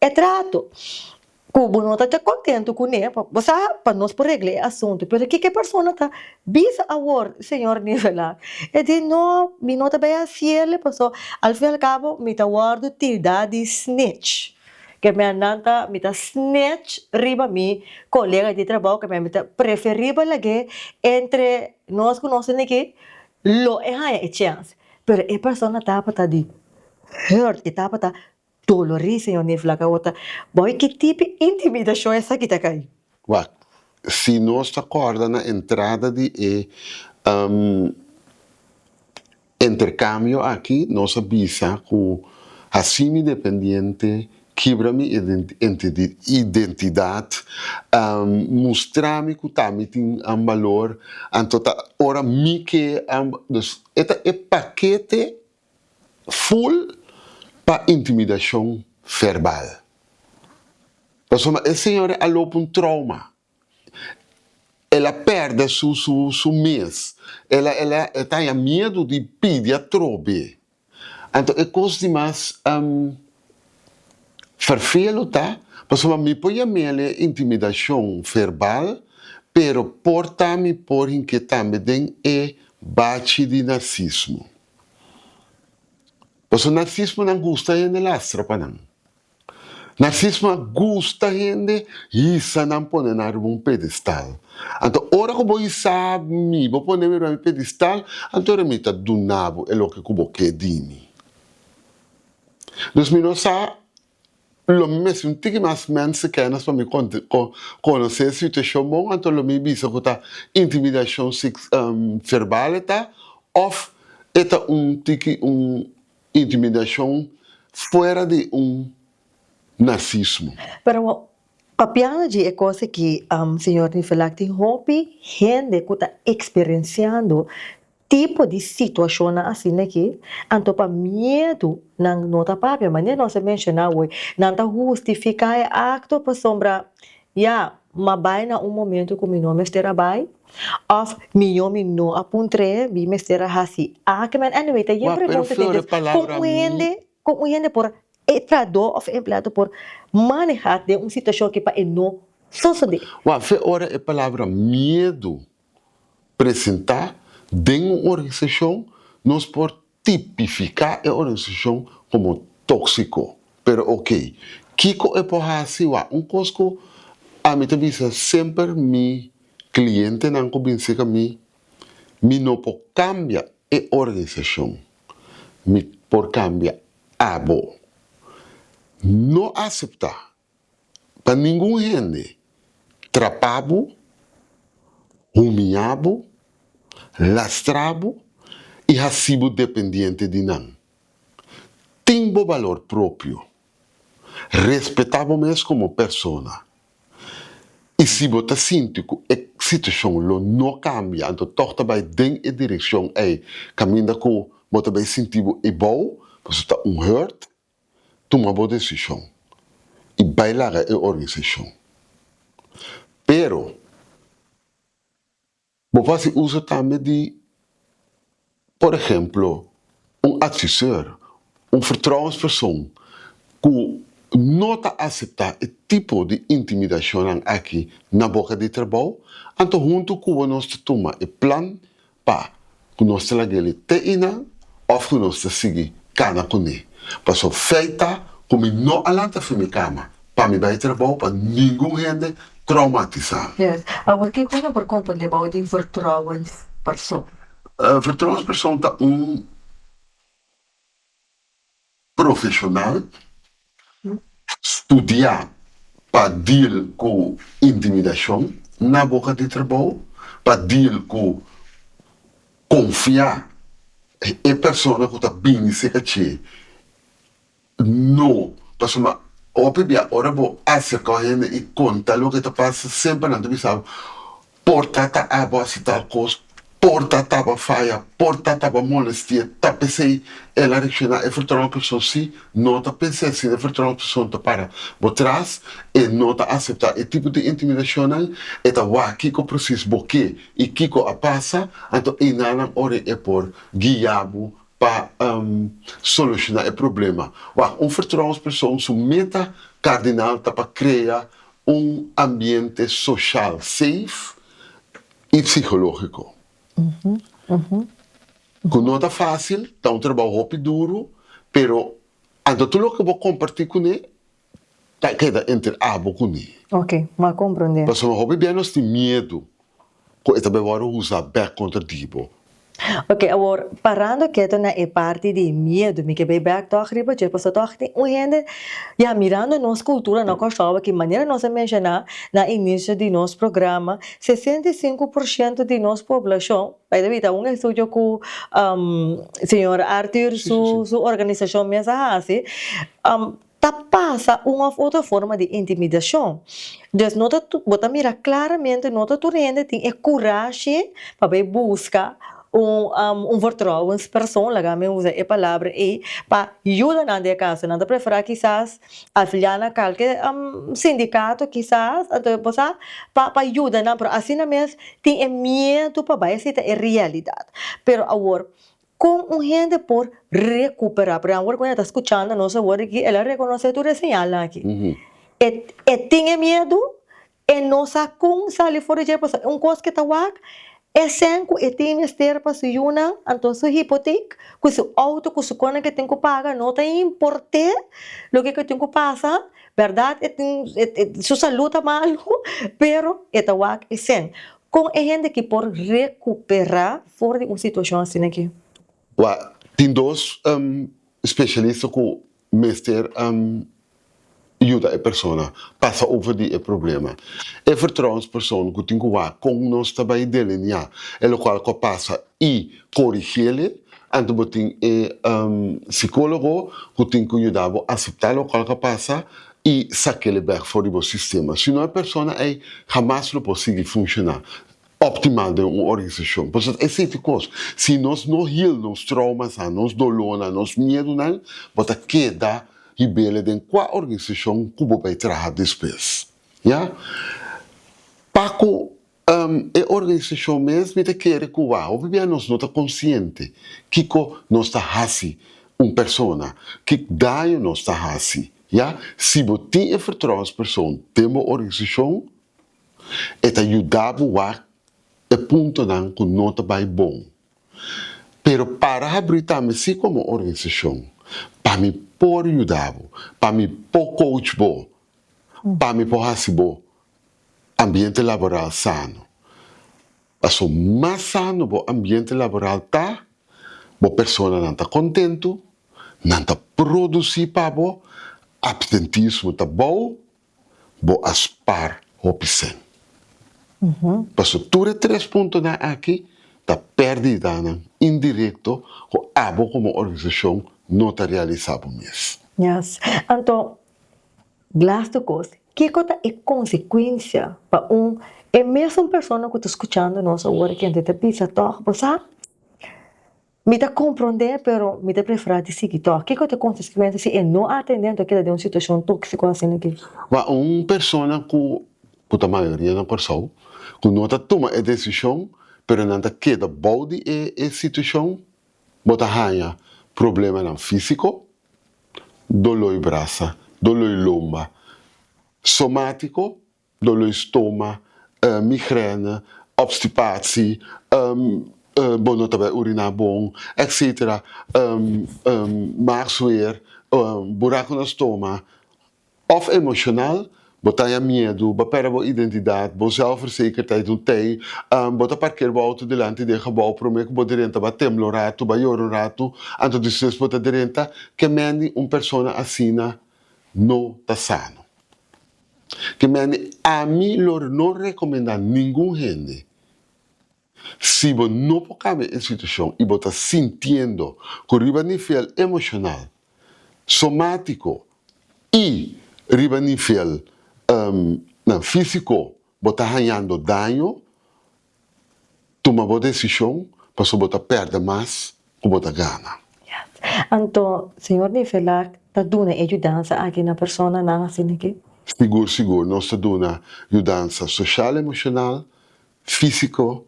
E trato ku bo no ta ta kontentu kuné, bo sa pa nos por regla e asuntu, pero kiko e persona ta bisa awor, señor Nivelar? E di, No, mi no ta bai hasiel, pasobra al fin al kabo mi ta wòrdu tildá di snitch. Ke men nan ta, mi ta snitch riba mi kolega di trabou, ke men mi ta preferibel lag'é entre nos ku nos tin aki, lo e haña e chèns. Pero e persona tabata di hurt, e tabata Dolorí, señor Niflak a wota. Boy ki tipi intimidashon esaki ta kai? Wak, si nos ta kòrda na entrada di e interkambio aki, nos a bisa ku hasi mi dependiente, kibra mi identidat, mustra mi ku ta mi tin balor, anto ta ora mi ke, dus e ta e pakete Full pa intimidacion verbal. Pasobra e señora a loop un trauma. El a perde su su su mes. El a el a e ta haña miedu di pidi atrobe. Anto e cos di mas ferfelu ta pasobra mi por yam'el e intimidacion verbal pero por ta mi por hink'e tambe den e bachi di narcismo. Pasobra narsismonan gusta hende lastra pa nan. Narsismo a gusta hende hisa nan pone nan riba un pedestal. Anto ora ku bo hisa mi, bo pone mi riba mi pedestal, anto ora mi ta duna bo e loke ku bo ke di mi. Dus mi no sa Lo mi mester un tiki mas mensekennis pa mi konosé e situashon bon, anto lo mi bisa ku ta intimidashon verbal e ta òf e ta un tiki un intimidashon fuera di un narsismo. Pero papiando di e kos aki, señor Nivelak, tin hopi hende ku ta eksperensiando Tipo di situacionnan asina aki, anto pa miedu nan no ta papia, manera nos a menciona awe, nan ta hustifica e acto pasobra, ya, m'a bai na un momento cu mi no mester a bai, of miyo mi no a puntr'e, mi mester a haci aki, men anyway ta yen Wak, pero pregunta Flor, e den, con palabra un mi. hende, con un hende por, e trahador of e empleado por maneha den un situacion aki pa e no sosode? Wak, fe ora e palabra miedu presentá den un organisashon, nos por tipifiká e organisashon komo tóksiko. Pero oke, kiko e por hasi? Wak, un kos ku ami ta bisa semper mi klientenan ku bin serka mi, mi no por kambia e organisashon, mi por kambia abo. No aseptá Pa ningun hende trapa bo, humiá bo, lastra bo i hasi bo dependiente di nan. Tin bo balor propio. Respetá bo mes komo persona. I si bo ta sinti ku e situashon lo no kambia, anto tòg ta bai den e direkshon ei kaminda ku bo ta bai sinti bo ebou, pasobra ta un hurt, tuma bo desishon i bai laga e organisashon. Pero Bo por hasi uso tambe di, por ehemplo, un adviseur, un vertrouwenspersoon ku no ta aseptá e tipo di intimidashonnan aki na boka di trabou, anto huntu ku bo nos ta tuma e plan pa ku nos ta lag'el te einan òf ku nos ta sigui kana kuné. Pasobra feit ta ku mi no a lanta for mi kama pa mi bai trabou pa ningun hende traumatisá. Yes. Awor kiko nan por komprendé bou di vertrouwenspersoon? Vertrouwenspersoon ta un profeshonal studiá pa deal ku intimidashon na boka di trabou, pa deal ku konfiá e persona ku ta bini serka dje. No, pasobra hopi bia ora bo aserka un hende i konta loke ta pasa semper nan ta bisa bo por ta ta abo hasi tal kos, por ta taba faya, por ta taba molestia, ta p'esei el a reakshoná. E vertrouwenspersoon si no ta pensa asina, e vertrouwenspersoon ta para bo tras, e no ta aseptá e tipo di intimidashonnan, e ta wak kiko presis bo ke i kiko a pasa, anto einanan ora e por guia bo pa solushoná e problema. Wak, un vertrouwenspersoon su meta kardinal ta pa krea un ambiente soshal safe i psikológiko. Ku no ta fásil, ta un trabou hopi duru, pero anto tur loke bo kompartí kuné ta keda entre abo kuné. Oke, mi a komprondé. Pasobra hopi bia nos tin miedu ku e ta bai wòrdu usa bèk kontra di bo. Oke, awor parando keto na e parti di miedu, mi ke bai bèk tòg riba dje, pasobra tòg tin un hende, ya, mirando nos kultura na Kòrsou aki, manera nos a menshoná na inisio di nos programa, 65% di nos poblashon, by the way ta un estudio ku señor Arthur su su organisashon mes a hasi, ta pasa un of otro forma di intimidashon. Dus no ta bo ta mira klaramente no ta tur hende tin e kurashi pa bai buska un un vertrouwenspersoon, laga mi usa e palabra ei, pa yuda nan den e kaso. Nan ta preferá kisas afiliá na kalke sindikato kisas, anto bo sa, pa pa yuda nan, pero asina mes tin e miedu pa bai, esei ta e realidat. Pero awor, Kon un hende por rekuperá? Por ehèmpel, ku hende ta skuchando nos awor aki, el a rekonosé tur e señalnan aki. E e tin e miedu, e no sa kon sali for di dje, pasobra un kos ke ta wak, e sèn ku e tin mester pa su yunan, anto su hipotek, ku su outo, ku su konan ke tin ku paga, no ta import'é loke ku e tin ku pasa, bèrdat e tin su salú ta malu, pero e ta wak e sèn. Kon e hende ki por rekuperá for di un situashon asina aki? Wak, tin dos spesialista ku mester yuda e persona pasa over di e problema. E vertrouwenspersoon ku tin ku wak kon nos ta bai delineá e lokual ku a pasa i korigiel e, anto bo tin e sikólogo ku tin ku yuda bo aseptá lokual ku a pasa i sakel e bek for di bo sistema. Si no e persona ei hamas lo por sigui funshoná optimal den un organisashon. Pasobra esei ta e kos, si nos no heal nos traumanan, nos dolónan, nos miedunan, bo ta keda hib'el den kua organisashon ku bo bai traha despues. Ya. Pa ku E organisashon mes mi ta kere ku wak hopi bia nos no ta konsiente kiko nos ta hasi un persona, ki daño nos ta hasi, ya. Si bo tin e vertrouwenspersoon den bo organisashon e ta yuda bo wak e puntonan ku no ta bai bon. Pero para habri tambe si komo organisashon pa mi por yuda bo, pa mi por coach bo, pa mi por hasi bo Ambiente laboral sano. Paso mas sano bo ambiente laboral ta, bo personanan ta kontentu, nan ta produsí pa bo, apsentismo ta bou, bo a spar hopi sèn. Paso tur e tres puntonan aki ta pèrdidanan. indirekto ku abo komo organisashon no ta realisá bo mes. Yes. Anto, lastu kos, kiko ta e konsekuensia pa un e mesun persona ku ta skuchando nos awor kende ta bisa tòg, bo sa, Mi ta komprondé, pero mi ta preferá di sigui tòg. Kiko ta e konsekuensia si e no atendé anto e keda den un situashon tóksiko asina aki? Pa un persona ku ku ta mayoria na Kòrsou, ku no ta tuma e desishon, pero nan ta keda bou di e e situashon, bo ta haña problemanan físiko, doló i brasa, doló i lomba, somátiko, Doló stoma, migrène, obstipatie, bo no ta bai uriná bon, etc. Maagzweer, buraku na stoma, òf emoshonal, bo ta haña miedu, bo a pèrdè bo identidat, bo zelfverzekerdheid no t'ei, bo ta parker bo outo dilanti di e gebou promé ku bo drenta, bo a tembla un ratu, bo a yora un ratu, anto despues bo ta drenta, ke mende un persona asina no ta sano. Ke mende ami lo no rekomendá ningun hende, si bo no por kambia e situashon i bo ta sintiendo ku riba nivel emoshonal, somátiko i riba nivel físiko bo ta hañando daño, Tuma bo desishon pasobra bo ta pèrdè mas ku bo ta gana. Yes. Anto, señor Nivelak ta duna e yudansa aki na personanan asina aki? Sigur, sigur. Nos ta duna yudansa soshal, emoshonal, físiko,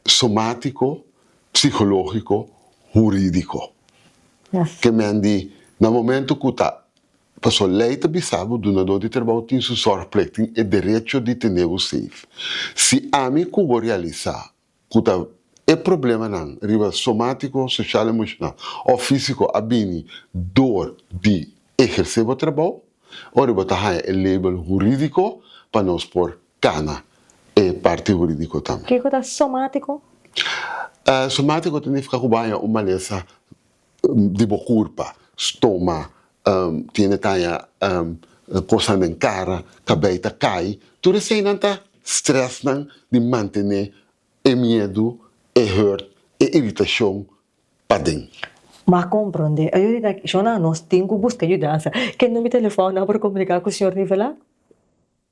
somátiko, psikológiko, hurídiko. Yes. Ke men di na momento ku ta Pasobra lei ta bisa bo dunadó di trabou tin su zorgplicht, tin e derecho di tene bo safe. Si ami ku bo realisá ku ta e problemanan riba somátiko, soshal, emoshonal òf físiko a bini dor di ehersé bo trabou, ora bo ta haña e label hurídiko pa nos por kana e parti hurídiko tambe. Kiko ta somátiko? Somátiko ta nifiká ku bo haña un malesa di bo kurpa, stoma, tiene taña kosnan den kara, kabei ta kai, tur eseinan ta stressnan di mantené e miedu, e hurt, e iritashon paden. M'a komprondé. Ayudita, shona, nos tin ku buska yudansa. Ken number di telefòn nan por komuniká ku señor Nivelak?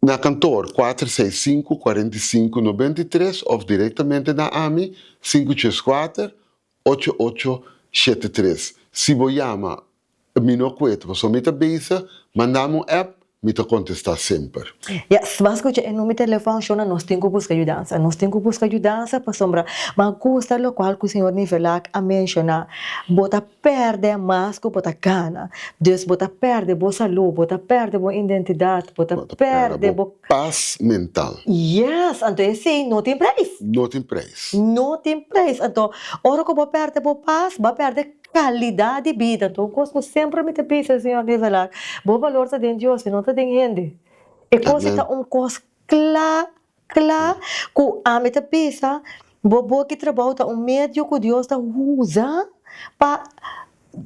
Na kantor, 465 45 93 òf direktamente na ami, 534 Ocho ocho shete tres Si bo yama mi no kuet pasobra mi ta bezig, manda mi un app, mi ta kontestá semper. Yes, bo a skucha e number telefòn shona nos tin ku buska yudansa. Nos tin ku buska yudansa pasobra mi a gusta lokual ku señor Nivelak a menshoná. Bo ta pèrdè mas ku bo ta gana. Dus bo ta pèrdè bo salú, bo ta pèrdè bo identidat, bo ta Bo ta pèrdè pèrdè bo bo. pas mental. Yes, anto esei no tin preis. No tin preis. No tin preis. Anto, ora ku bo pèrdè bo pas, bo a pèrdè kalidat di bida. Anto, un kos ku semper mi ta bisa, señor Nivelak, bo balor ta den Dios, e no ta den hende. E kos ei ta un kos kla, kla, ku ami ta bisa, bo boki trabou ta un medio ku Dios ta usa pa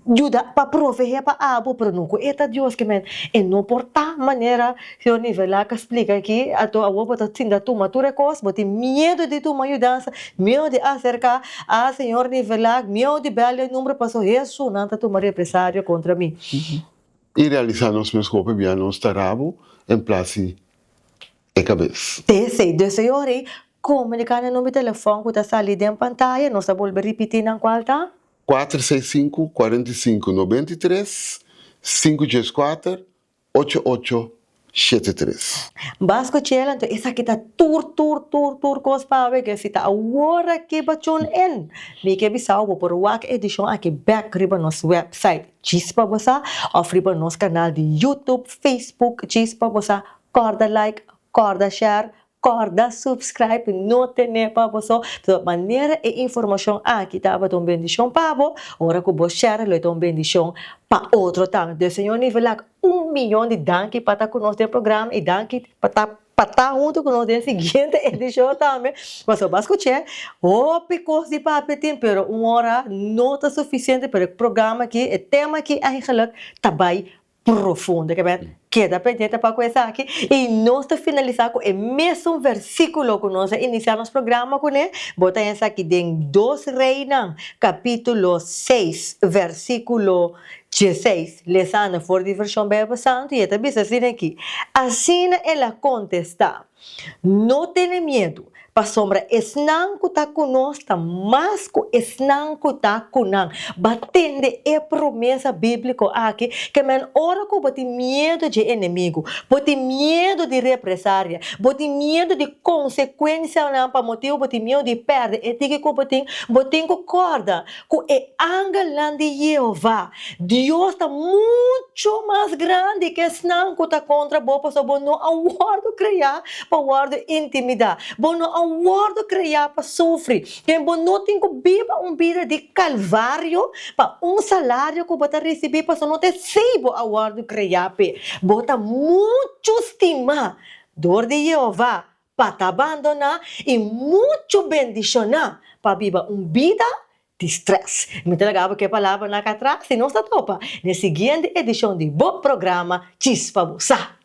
Yuda pa proveé pa abo, pero no ku e ta Dios ke men e no por ta manera señor Nivelak a splika aki, anto awor bo ta sinta tuma tur e kos, bo tin miedu di tuma yudansa, miedu di aserka a señor Nivelak, miedu di bèl e number paso Hesu nan ta tuma represario kontra mi. I realisá nos mes ku hopi bia nos ta rabu en plas di e kabes. P'esei, dus señor ei komuniká na number di telefòn ku ta sali den pantaya, nos ta bolbe ripití nan kual ta. Kuater seis sinku, kuarenta i sinku, 93, sinku djes kuater, ocho ocho, shete tres. Basco Chela, anto esaki ta tur tur tur tur kos pa awe ke si ta awor aki bo tune in. Mi ke bisao bo por wak e edishon aki bek riba nos website Djis Pa Bo Sa of riba nos kanal di YouTube, Facebook Djis Pa Bo Sa. Kòrda like, kòrda share, Kòrda subscribe no tene pa bo so, pasobra manera e informashon aki tabata un bendishon pa bo, ora ku bo share lo e ta un bendishon pa otro tambe. Dus señor Nivelak un miyon di danki pa ta ku nos den programa i danki pa ta pa ta huntu ku nos den siguiente edishon tambe, pasobra bo a skuch'é hopi kos di papia tin pero un ora no ta sufisiente pero e programa aki e tema aki eigenlijk ta bai profundo. Keda pendiente pa ku esaki i nos ta finalisá ku e mesun versíkulo ku nos a inisiá nos programa kuné. Bo ta esaki den Dos Reinan kapítulo seis versíkulo dieseis. Lesando for di Vershon Beibel Santu i e ta bisa asina aki, Asina el a kontestá, No tene miedu, pasobra esnan ku ta ku nos ta mas ku esnan ku ta ku nan. Ba tende e promesa bíbliko aki, ke men ora ku bo tin miedu dje enemigu, bo tin miedu di represaria, bo tin miedu di konsekuensianan pa motibu bo tin miedu di pèrdè e tiki ku bo tin, bo tin ku kòrda ku e angelnan di Jehová. Dios ta muchu mas grandi ku esnan ku ta kontra bo, pasobra bo no a wòrdu kreá pa wòrdu intimidá. Bo no a wòrdu kreá pa sufri. I bo no tin ku biba un bida di kalvario pa un salario ku bo ta risibí, pasobra no ta esei bo a wòrdu kreá p'e. Bo ta muchu stimá dor di Jehová pa ta bandoná i muchu bendishoná pa biba un bida di strès. Mi ta laga bo ku e palabranan akí atras i nos ta topa na e siguiente edishon di bo programa Chispa Bo Sa.